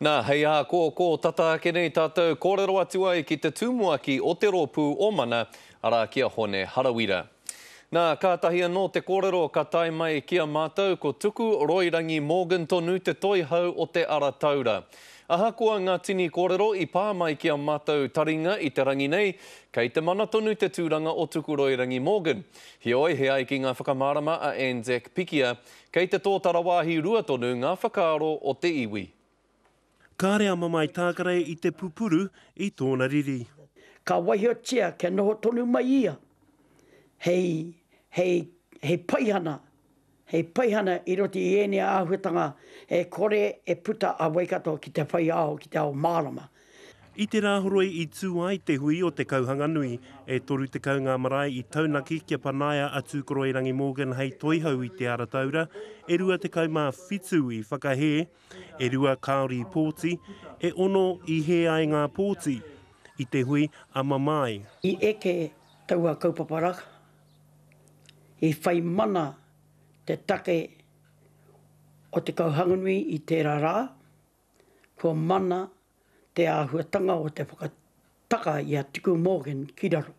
Nā, hei ā kōkō tata ake nei tātou kōrero atu ai ki te tumuaki o te rōpū o Mana, arā ki a Hone Harawira. Nā, kātahi anō te kōrero ka tae mai ki a mātou ko Tuku Roirangi Morgan tonu te toihau o Te Ara Taura. Ahakoa ngā tini kōrero i pā mai ki a mātou taringa i te rangi nei, kei te mana tonu te tūranga o Tuku Roirangi Morgan. Heoi, he ai ki ngā whakamārama a Anzac Pikia, Kei te tōtara wāhi rua tonu ngā whakaaro o te iwi. Kāre a Mamae Tākarei i te pupuru i tōna riri. Ka waihotia kia noho tonu mai ia hei, hei, hei paihana, hei paihana i roto i ēnei āhuatanga e kore e puta a Waikato ki te whai ao, ki te ao mārama. I te Rāhoroi i tū ai te hui o Te Kauhanganui, e 30 ngā marae i taunaki kia panaia a Tūkoroirangi Morgan hei toihau i Te Arataura, e 27 i whakahē, e rua kāore i pōti, e ono i hē ai ngā pōti i te hui a Mamae. I eke taua kaupapa raka, i whai mana te take o Te Kauhanganui i tērā rā, kua mana te āhuatanga o te whakataka i a Tuku Morgan ki raro.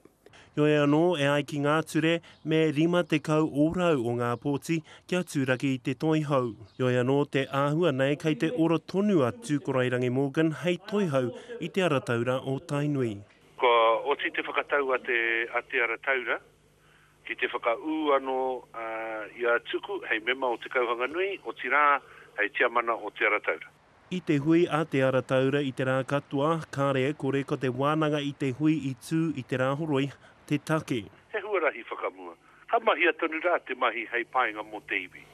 Heoi anō, e ai ki ngā ture, me 50 ōrau o ngā pōti kia tūraki i te toihau. Heoi anō, te āhua nei kei te ora tonu a Tūkorairangi Morgan hei toihau i Te Arataura o Tainui. Kua oti te whakatau a Te a Te Arataura ki te whakaū anō i a Tuku hei mema o Te Kauhanganui, otirā, hei tiamana o Te Arataura. I te hui a Te Arataura i te rā katoa, kāre e kore ko te wānanga i te hui i tū i te Rāhoroi te take. He huarahi whakamua. Ka mahia tonu rā te mahi hei painga mō te iwi.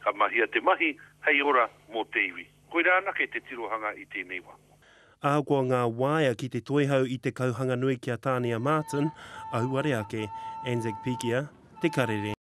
Ka mahia te mahi hei ora mō te iwi. Koirā anake te tirohanga i tēnei wā. Ahakoa ngā waea ki te toihau i te kauhanganui ki a Tānia Martin, auare ake, Anzac Pikia, Te Karere.